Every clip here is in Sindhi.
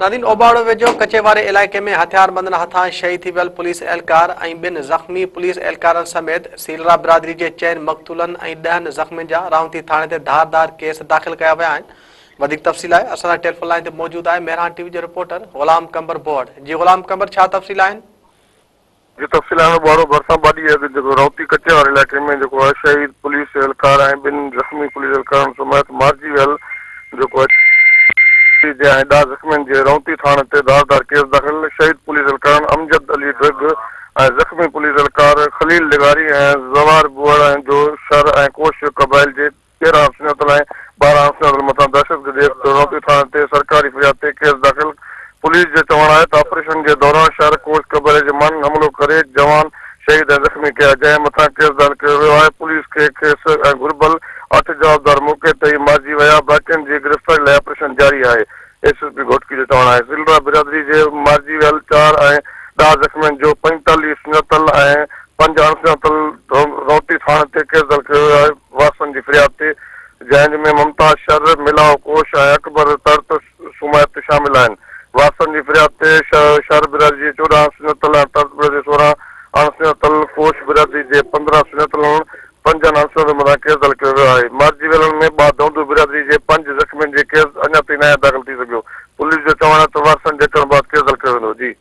ناظرين اوٻاوڙو ويجهو ڪچي واري علائقي ۾ هٿياربندن هٿان شهيد ٿي ويل پوليس اهلڪار ۽ ٻن زخمي پوليس اهلڪارن سميت سيلرا برادري جي چئن مقتولن ۽ ڏهن زخمين جا رائونتي ٿاڻي تي ڌار ڌار ڪيس داخل ڪيا ويا آهن. وڌيڪ تفصيل لاء اسان سان ٽيليفون لائين تي موجود آهي مهراڻ ٽي وي جو رپورٽر غلام قمبر بوهڙ جي غلام قمبر ڇا تفصيل آهن؟ جي تفصيل آهن اوٻاوڙو ڀرسان ٻه ڏينهن اڳ جيڪو رائونتي ڪچي واري علائقي ۾ جيڪو آهي شهيد پوليس اهلڪار ۽ ٻن زخمي پوليس اهلڪارن سميت مارجي ويل جيڪو آهي جي ۽ ڏهه زخمين جي رائونتي ٿاڻي تي ڌار ڌار ڪيس داخل شهيد پوليس اهلڪارن امجد علي ڊرگ ۽ زخمي پوليس اهلڪار خليل لغاري ۽ زوار بوهڙ ۽ جو شر ۽ ڪوش قبائل جي 13 سڃاتل ۽ 12 اڻ سڃاتل مٿان دهشتگردي ايڪٽ رونتي ٿاڻي تي سرڪاري فرياد تي ڪيس داخل، پوليس جو چوڻ آهي ته آپريشن جي دوران شهر ڪوش قبيلي جي ماڻهن حملو ڪري جوان شهيد ۽ زخمي ڪيا، جنهن مٿان ڪيس داخل ڪيو ويو آهي، پوليس کي کيس ۽ گهربل اٺ جوابدار موقعي تي ئي مارجي ويا، باقين جي گرفتاري لاء آپريشن جاري آهي، ايس ايس پي گهوٽڪي جو چوڻ آهي سيلرا برادري جي مارجي ويل چار ۽ 10 زخمين جو 45 سڃاتل ۽ پنج اڻ سڃاتل رونتي ٿاڻي تي ڪيس داخل ڪيو ويو آهي وارثن جي فرياد تي جنهن ۾ ممتاز شر، ملاء ڪوش ۽ اڪبر ترت سميت شامل آهن. وارثن جي فرياد تي شر برادري جي 14 اڻ سڃاتل ۽ ترت برادري جي 16 اڻ سڃاتل، ڪوش برادري جي 15 سڃاتلن پنجن عنصرن مٿان ڪيس داخل ڪيو ويو آهي. مارجي ويلن ۾ ٻه دونڌو برادري جي پنج زخمين جي ڪيس اڃا تائين ناهي داخل ٿي سگهيو. پوليس جو چوڻ آهي ته وارثن جي اچڻ بعد ڪيس داخل ڪيو ويندو. جي.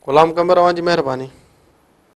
غلام قمبر اوهان جي مهرباني.